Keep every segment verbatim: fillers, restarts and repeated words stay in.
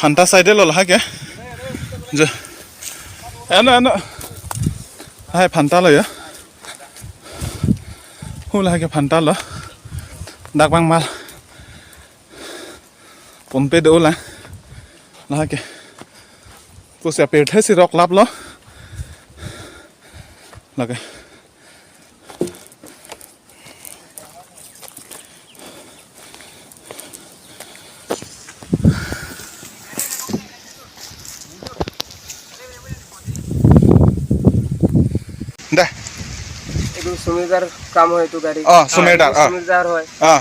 Phanta side lo lahai ke. Je. Eno, eno. Lahai phanta lo ya. Hu lahai ke phanta lo. Dak bang mal. Pumpe do la. Lahai ke. Pusi apirthe si rok lap lo. Lake. দে। এইটো সমীৰ দাৰ কাম হয়, এইটো গাড়ী। অ, সমীৰ দাৰ, অ। সমীৰ দাৰ হয়। অ।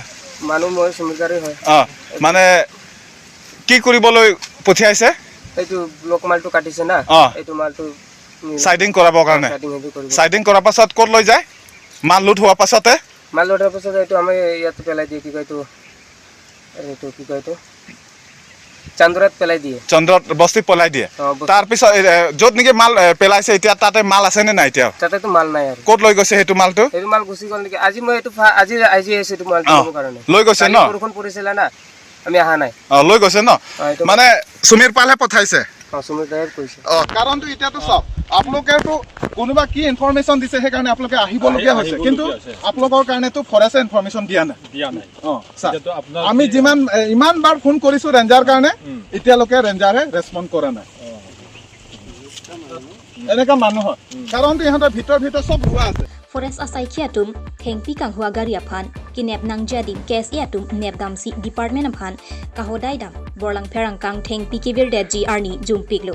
মানুহ মই সমীৰ দাৰেই হয়। অ, মানে কি কৰিবলৈ পঠিয়াইছে? এইটো ব্লক মালটো কাটিছে না, অ। এইটো মালটো নি- চাইডিং কৰাবৰ কাৰণে। চাইডিং সেইটো কৰিব। চাইডিং কৰাৰ পাছত ক'ত লৈ যায়? মাল লোড হোৱাৰ পাছতে? মাল লোড হোৱাৰ পাছত এইটো আমি ইয়াত পেলাই দিয়ে, কি কয় এইটো, এইটো কি কয় এইটো, চান্দৰাত পেলাই দিয়ে। চন্দ্ৰত বস্তি পেলাই দিয়ে। অ, বস্তি। তাৰ পিছত, এ, এ, য'ত নেকি মাল, এ, পেলাইছে, এতিয়া তাতে মাল আছে নে নাই এতিয়া? তাতেতো মাল নাই আৰু। ক'ত লৈ গৈছে সেইটো মালটো? সেইটো মাল গুচি গ'ল নেকি? আজি মই এইটো ফা-, আজি, আজি আহিছো এইটো মালটো অ, ল'বৰ কাৰণে। লৈ গৈছে কালি ন? বৰষুণ পৰিছিলে না, আমি অহা নাই। অ, লৈ গৈছে ন? অ, এইটো মানে সমীৰ পালহে পঠাইছে? অ, সমীৰ দায়ে কৈছে। অ, কাৰণটো এতিয়াতো চাওক, আপোনালোকেতো কোনোবা কি ইনফৰমেশ্যন দিছে, সেইকাৰণে আপোনালোকে আহিবলগীয়া আহি-, হৈছে। কিন্তু আহিবলগীয়া হৈছে। আপোনালোকৰ কাৰণেতো ফৰেষ্টে ইনফৰমেশ্যন দিয়া নাই। দিয়া নাই। অ, ছাৰ, এতিয়াতো আপোনাৰ আমি কি যিমান, এ, ইমান বাৰ ফোন কৰিছো ৰেঞ্জাৰ কাৰণে, উম। এতিয়ালৈকে ৰেঞ্জাৰে ৰেছপণ্ড কৰা নাই। অ। এনেকা মানুহ হয়। উম। কাৰণটো ইহঁতৰ ভিতৰ ভিতৰ চব ৰোৱা আছে। Forest asaikhi atum thengpi kanghu agari aphan kenep nangji adim K S A atum nepdamsi department aphan kahodai dam Borlangpher angkang thengpi kevirdetji arni jumpiklo.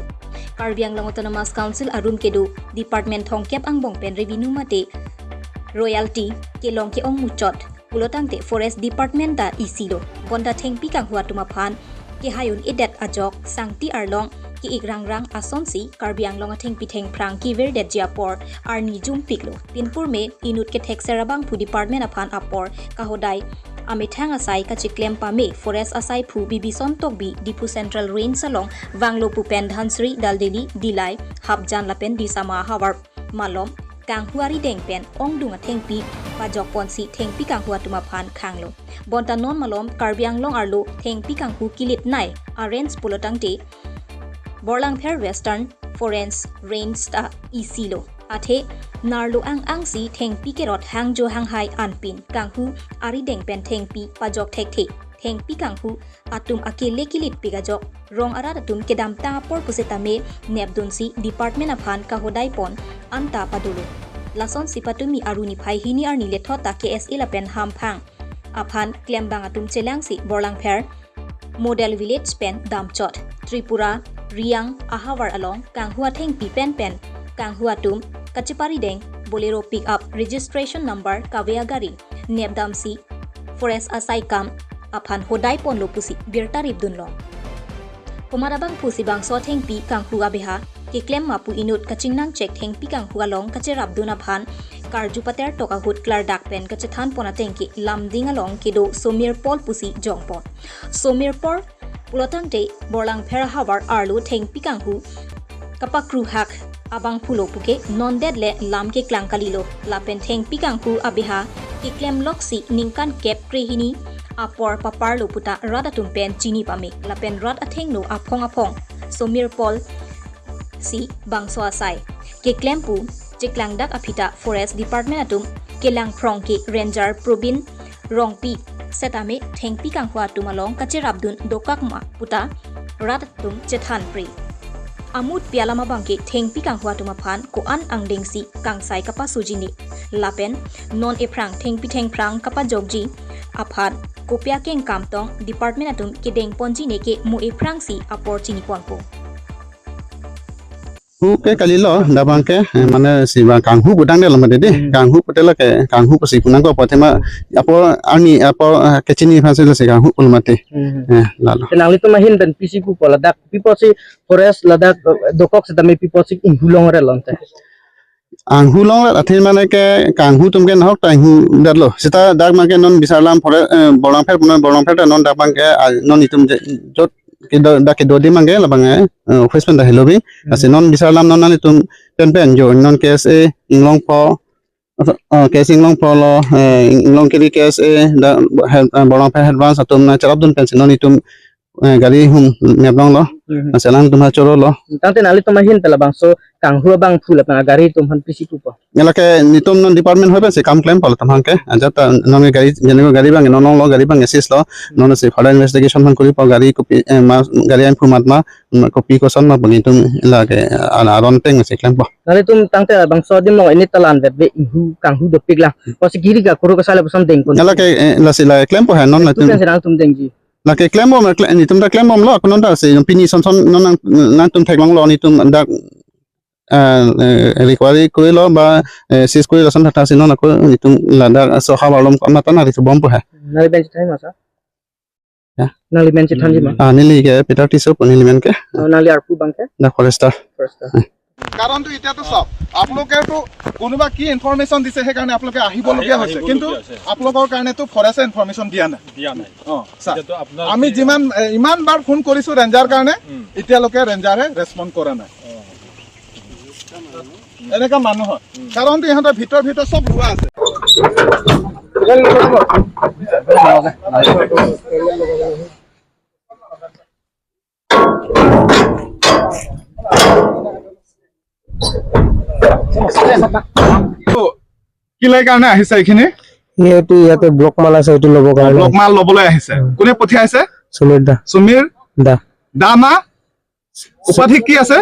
Karbi Anglong Autonomous Council arum kedo department thomkep angbong pen revenue mate royalty kelong ke-ong muchot pulotangte Forest Department ta isilo. Bonta thengpi kanghu atum aphan kehai un-edet ajok sangti arlong ke-ik rangrang asonsi Karbi Anglong athengpi thengphrang kevirdetji apor arni jumpiklo. Pinpur me inut kethekser abangphu department aphan apor kahodai amethang asai kachiklem pame Forest asaiphu Bibison Tokbi Diphu Central Range along vanglo pu pen Dhansiri, Daldeli, Dillai, Hapjan lapen Disama ahavar malom kanghu arideng pen ongdung athengpi pajokponsi thengpi kanghu atum aphan khanglo. Bonta non malom Karbi Anglong arlo thengpi kanghu kilitnei a-range pulotangte Borlangpher Western Forest Range ta isilo. Athe narlo ang-angsi thengpi kerot hangjo hanghai anpin kanghu arideng pen thengpi pajok thekthe. Thengpi kanghu atum akele kilitpik ajok rong arat atum kedamtang apor pusitame nepdunsi department aphan kahodaipon anta padolo. Lasonsi patumi aru niphai hini arni lethot ta K S A lapen hamphang aphan klembang atum chelangsi Borlangpher Model Village pen damchot. Tripura Riyang ahavar along kanghu athengpi penpen kanghu atum kacheparideng Bolero pickup registration number kave agari nepdamsi Forest asaikam aphan hodaiponlo pusi birta ripdunlong. Komat abangphusi bangso thengpi kanghu abeha keklem ma pu inut kachingnangchek thengpi kanghu along kacherapdun aphan karju patertok ahut klardak pen kachethanpon atengke Lumding along kedo Somir Pol pusi jongpon. Somir Pol pulotangte Borlangpher ahavar arlo thengpi kanghu kapakruhak abangphulo puke nondet le lam keklang kalilo. Lapen thengpi kanghu abeha keklemloksi ningkan kep krehini apor paparlo puta rat atum pen chini pame. Lapen rat athengno aphong aphong Somir Pol si bangso asai keklem pu cheklangdak aphi ta Forest Department atum kelangphrong ke Ranger Probin Rongpi setame thengpi kanghu atum along kacherapdun dokak ma puta rat atum chethanpre. Amutpi alam abangke thengpi kanghu atum aphan ko-an angdengsi kangsai kapasujine. Lapen non ephrang thengpi thengphrang kapajokji aphan kopi akengkam tong department atum kedengponjine ke mo ephrangsi apor chiniponpo. Hu ke kalilo, dabang ke, eh, mane si bang kanghu pudang de lo mate de, Hmm. kanghu pute lo ke, kanghu pusi punang ko pute ma, apor arni, apor, eh, kechini phan si lo si kanghu pulo mate. Hmm. Eh, lalo. Te nanglitum ahin pen pisi pupo ladak, pi apotsi forest ladak, eh, dokok setame pi apotsi inghu longre lonte. Anghu longre athe mane ke kanghu atum ke nahok ta inghudet lo. Seta dak mane ke non bisarlam forest, eh, Borlangpher punon Borlangpher ta non dak mane ke, ah, non itum je, jot kedo, dak kedo di mane ke labang, eh, office pen ta helo bi. Hmm. Lasi non bisarlam non nanglitum penpen jo non K S A Inglongpho, eh, K S A Inglongpho lo, eh, Inglongkiri K S A da, head, eh, Borlangpher head branch atum nangcherapdun pensi non itum eh, gari hum mep longlo. Hmm. Lasi alangtum ha chorolo. Tangte nanglitum ahin pen labangso kanghu abangphu lapen agari atum aphan pisi pupo. Lake netum non department hoi pensi kam klempo latum abangke. Ajat ta non gari, jene gari abang non longlo, gari abang assist lo. Non si further investigation aphan koripo, gari kopi, eh, ma, gari amphu mat ma, ma kopi koson ma bang itum lake, ah, aron teng si klempo. Nanglitum tangte labangso adim along ini talan vet ve inghu kanghu dopik lang. Kosi giri ka kuru kasale puson dengpon. Lake, eh, lasi la klempo ha non. Tu latum pensi nangtum dengji. Lake klempo ma, kle-, netum ta klembomlo, ako non ta si pini son son non nang, nangtum theklonglo netum dak, ah, eh, recovery korilo ba, eh, seize korilo ason thakthak si non ako netum ladak soha balom ko mata nari bompo ha. Nangli men chethan ma sir? Ya. Nangli men chethanji ma? Ah, neli ke Peter Tisso pu neli men ke. Oh, nangli arpu abangke? Da forester. Forester. কাৰণটো এতিয়াতো চাওক, আপোনালোকেতো কোনোবা কি ইনফৰমেশ্যন দিছে, সেইকাৰণে আপোনালোকে আহিবলগীয়া হৈছে, আহিবলগীয়া কিন্তু হৈছে। আপোনালোকৰ কাৰণেতো ফৰেষ্টে ইনফৰমেশ্যন দিয়া নাই। দিয়া নাই। অ, ছাৰ, এতিয়াতো আপোনাৰ আমি কি যিমান, এ, ইমান বাৰ ফোন কৰিছো ৰেঞ্জাৰ কাৰণে, উম। এতিয়ালৈকে ৰেঞ্জাৰে ৰেছপণ্ড কৰা নাই। অ। এনেকা মানুহ হয়। উম। কাৰণটো ইহঁতৰ ভিতৰ ভিতৰ চব লোৱা আছে। তো, কিলে কাৰণে আহিছে এইখিনি? ইয়াতে, ইয়াতে ব্লক মাল আছে, এইটো ল'ব অ, কাৰণে। ব্লক মাল ল'বলৈ আহিছে। উম। কোনে পঠিয়াইছে? সুমিত দা। সুমিত দা। দা না? উপাধি কি আছে?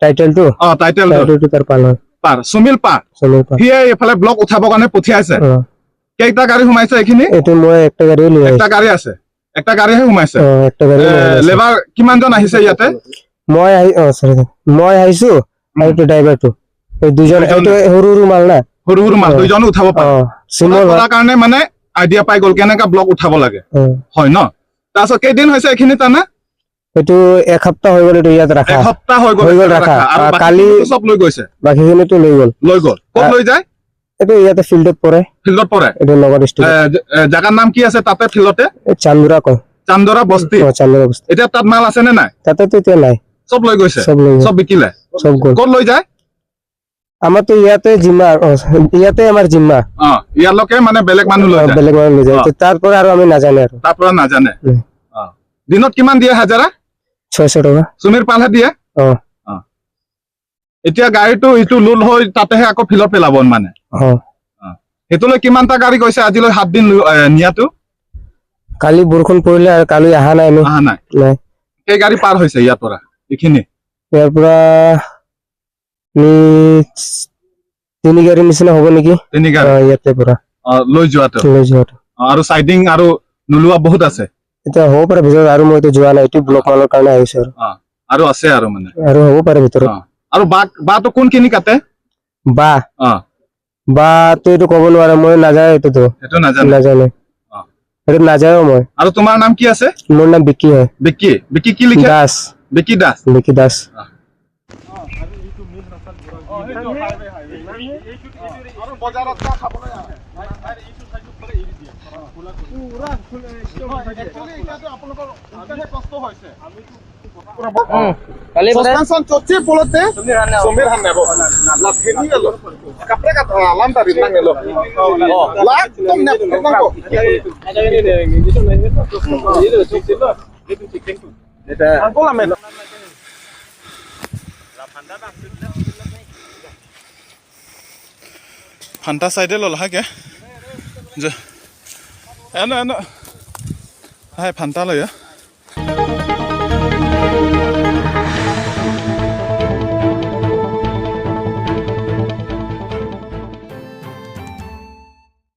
টাইটেলটো? অ, টাইটেলটো। টাইটেলটো তাৰ পাল হয়। পাৰ, সুমিত পাৰ। সুমিত পাৰ। সিয়ে এইফালে ব্লক উঠাবৰ কাৰণে পঠিয়াইছে। অ। কেইটা গাড়ী সোমাইছে এইখিনি? এইটো মই একটা গাড়ী লৈ এটা আহিছো। গাড়ী আছে। একটা গাড়ীহে সোমাইছে। অ, একটা গাড়ী এ, লৈ আহিছো। লেবাৰ কিমানজন আহিছে ইয়াতে? মই আহি-, অ, চৰি, চৰি। মই আহিছো আৰু উম। এইটো ড্ৰাইভাৰটো। এই দুজন, দুজন। এইটো সৰু সৰু মাল না। সৰু সৰু মাল, অ। দুইজনো উঠাব পাৰে। অ, চিমল উঠাব হয়। পৰাৰ কাৰণে মানে আইডিয়া পাই গ'ল কেনেকা ব্লক উঠাব লাগে। অ। হয় ন? তাৰপিছত কেইদিন হৈছে এইখিনি টানা? এইটো এক সপ্তাহ হৈ গ'ল, এইটো ইয়াত ৰাখা। এসপ্তাহ হৈ গ'ল হৈ গ'ল ইয়াত ৰাখা। ৰাখা। আৰু আ, কালি বাকীখিনিতো চব লৈ গৈছে? বাকীখিনিতো লৈ গ'ল। লৈ গ'ল। ক'ত আ, লৈ যায়? এইটো ইয়াতে ফিল্ডত পৰে। ফিল্ডত পৰে? এইটো নগাঁও ডিষ্ট্ৰিক্টত। এ, জ-, এ, জাগাৰ নাম কি আছে তাতে ফিল্ডতে? এই চান্দুৰা কয়। চান্দুৰা বস্তি? অ, চান্দুৰা বস্তি। এতিয়া তাত মাল আছে নে নাই? তাতেতো এতিয়া নাই। চব লৈ গৈছে? চব লৈ গ'ল। চব বিকিলে? চব গ'ল। ক'ত লৈ যায়? আমাৰতো ইয়াতে জিম্মা, অ, ইয়াতে আমাৰ জিম্মা। অ, ইয়ালৈকে মানে বেলেগ মানুহ লৈ অ, যায়? বেলেগ মানুহ লৈ যায়। অ। তো তাৰ পৰা আৰু আমি নাজানে আৰু। তাৰ পৰা নাজানে? উম। অ। দিনত কিমান দিয়ে হাজিৰা? ছয়শ টকা। সুমিত পালহে দিয়ে? অ। অ। এতিয়া গাড়ীটো ইটো লোড হৈ তাতেহে আকৌ ফিল্ডত পেলাব মানে? অ। অ। সেইটোলৈ কিমানটা গাড়ী গৈছে আজিলৈ সাত দিন লৈ, এ, নিয়াটো? কালি বৰষুণ পৰিলে আৰু কালি অহা নাই আমি। অহা নাই? নাই। কেই গাড়ী পাৰ হৈছে ইয়াৰ পৰা এইখিনি? ইয়াৰ পৰা নি-, তিনি গাড়ী নিচিনা হ'ব নেকি? তিনি গাড়ী? অ, ইয়াতে পৰা। অ, লৈ যোৱাটো? লৈ যোৱাটো। অ, আৰু চাইডিং আৰু নোলোৱা বহুত আছে? এতিয়া হ'ব পাৰে ভিতৰত, আৰু মইতো যোৱা নাই, এইটো ব্লক মালৰ কাৰণে আহিছো আৰু। অ, আৰু আছে আৰু মানে? আৰু হ'ব পাৰে ভিতৰত। অ, আৰু বা, বাটো কোনখিনি কাটে? বা? অ। বাটো এইটো ক'ব নোৱাৰে, মই নাযায় এইটোতো। সেইটো নাজানে? নাজানে। অ। এইটো নাযায়ও মই। আৰু তোমাৰ নাম কি আছে? মোৰ নাম বিকি হয়। বিকি? বিকি কি লিখে? দাস। বিকি দাস? বিকি দাস। অ। অ, সেইটো হাইৱে, হাইৱে। অ, আৰু বজাৰত গৈ খাবলৈ আহে। পুৰা ফুল, একদম। Actually, এতিয়াতো আপোনালোকৰ উল্টাহে কষ্ট হৈছে। পুৰা ব-, অ। কালি বোলে ছাছপেনশ্যন চলছে বুলতে সমীৰ হান নেব। সমীৰ হান নেব। লাভ খেলি গেল। কাপড়ে কাট, আ, লাম তাৰি নাং গেল। অ। লাভ একদম নেব, নেব। এটা আংকল আমে। Phanta side lo lahai ke. Je. Eno, eno. Hai Phanta lo ya.